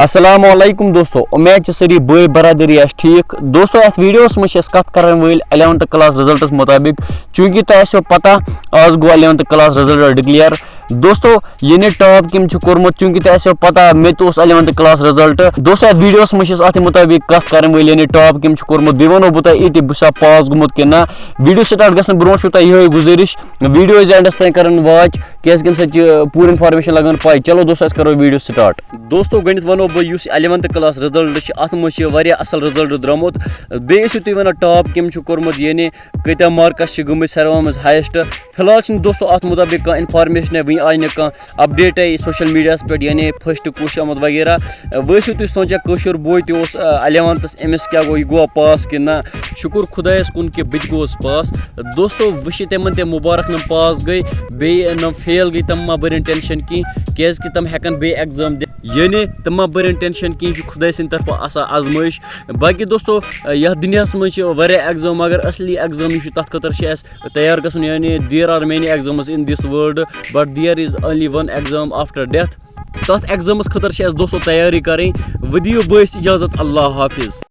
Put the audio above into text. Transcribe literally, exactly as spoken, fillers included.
السلام علیکم دوستو، امید چھِ سٲری بٲے برادری آسہِ ٹھیٖک۔ دوستو، یتھ ویڈیوس منٛز چھِ أسۍ کتھ کرن وٲلۍ الیونتھ کلاس رزلٹس مُطابق۔ چوٗنٛکہِ تۄہہِ آسیو پتہ، آز گوٚو الیونتھ کلاس رزلٹ ڈکلیئر۔ دوستو، یعنی ٹاپ کٔمۍ چھُ کوٚرمُت، چوٗنٛکہِ تۄہہِ آسیو پتہ، مےٚ تہِ اوس الیونتھ کلاس رزلٹ۔ دوستو، یتھ ویڈیوس منٛز چھِ أسۍ اتھ مُطابق کتھ کرن وٲلۍ، یعنی ٹاپ کٔمۍ چھُ کوٚرمُت۔ بیٚیہِ ونو بہٕ تۄہہِ یہِ تہِ، بہٕ چھُسا پاس گوٚمُت کِنہٕ نہ۔ ویڈیو سٹارٹ گژھنہٕ برونٛہہ چھُو تۄہہِ یِہوٚے گُزٲرِش، ویڈیو ٲسۍ زِ اینڈس تام کران واچ، کیازِ کہِ امہِ سۭتۍ چھِ پوٗرٕ انفارمیشن لگان پاے۔ چلو دوستو، أسۍ کرو ویڈیو سٹارٹ۔ دوستو، گۄڈٕنیتھ ونو بہٕ، یُس الیونتھ کلاس رزلٹ چھُ، اتھ منٛز چھُ واریاہ اصل رزلٹ درٛامُت۔ بیٚیہِ ٲسِو تُہۍ ونان ٹاپ کٔمۍ چھُ کوٚرمُت، یعنی کۭتیاہ مارکس چھِ گٔمٕتۍ ساروی منٛز ہایسٹ۔ فی الحال چھِنہٕ دوستو اتھ مُطابق کانٛہہ انفارمیشن، وٕنہِ آیہِ نہٕ کانٛہہ اپڈیٹے سوشل میڈیاہس پٮ۪ٹھ، یعنی فرسٹ کُس چھُ آمُت وغیرہ۔ وۄنۍ ٲسِو تُہۍ سونچان، کٲشُر بوے تہِ اوس الیونتھس، أمِس کیٛاہ گوٚو، یہِ گوٚوا پاس کِنہٕ نہ؟ شُکُر خۄدایس کُن کہِ بہٕ تہِ گوٚوُس پاس۔ دوستو، وۄنۍ چھِ تِمن تہِ مُبارک، نۄم پاس گٔے، بیٚیہِ نۄم فیل گٔے، تِم مہ بٔرِن ٹینشن کینٛہہ، کیازِ کہِ تِم ہٮ۪کن بیٚیہِ ایگزام دِتھ، یعنی تِم مہ بٔرِن ٹینشن کینٛہہ، یہِ چھُ خۄداے سٕنٛدِ طرفہٕ آسان آزمٲیش۔ باقی دوستو، یتھ دُنیاہس منٛز چھِ واریاہ ایگزام، مگر اصلی ایگزام یُس چھُ، تتھ خٲطرٕ چھِ اسہِ تیار گژھُن، یعنی there are many exams in this world, but there is only one exam after death. تتھ ایگزامس خٲطرٕ چھِ اسہِ دوستو تیٲری کرٕنۍ۔ وۄنۍ دِیِو بٲیِس اجازت، اللہ حافظ۔